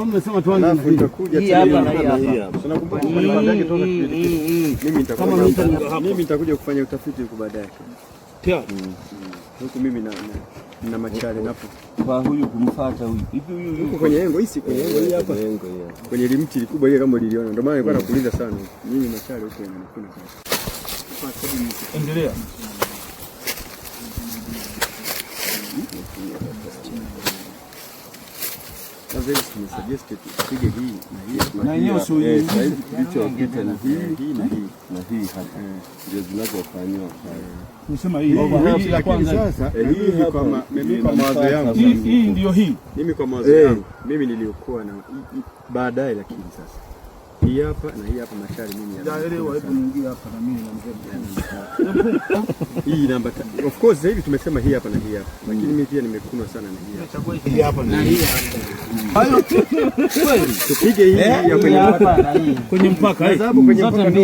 Mmesema tuanze na Alafu hii. itakuja Hii tena hapa na hii hii hapa. hapa. Si unakumbuka nilikwambiaje toka kipindi kile? Mimi Kama mita nitakuja ni hapa. mimi nitakuja kufanya utafiti huko baadaye. Tayari. Huku mimi na machale napo. Kwa huyu kumfuata huyu. Hivi huyu Huko yuko kwenye engo hii, si kwenye engo hii hapa. Engo hii. Kwenye ile mti likubwa ile kama uliliona. Ndio maana nilikuwa nakuuliza sana. Mimi machale huko inanikuna sana. Endelea. Sasa hivi tumesuggest tupige hii na hii. Na yenyewe sio Eh, sasa hivi kilichopita ni hii Hii na hii. na hii hapa. Ndio zinazofanyiwa kazi. Nisema hii. Hii Hii ya lakini kwanza. sasa Eh, hii mimi kwa hapa mimi kwa mawazo yangu Hii hii ndio hii. mimi kwa mawazo Eh. yangu mimi niliokuwa na baadaye, lakini sasa hii hapa na hii hapa machari mimi Jaelewa, hebu niingie hapa na mimi na mzee. Hii namba of course sasa hivi tumesema hii hapa na hii hapa, lakini mimi pia nimekunwa sana na hii hapa. Hii hapa na hii. Hayo Tupige hii ya kwenye Hapa na hii. kwenye mpaka eh. sababu kwenye mpaka ndio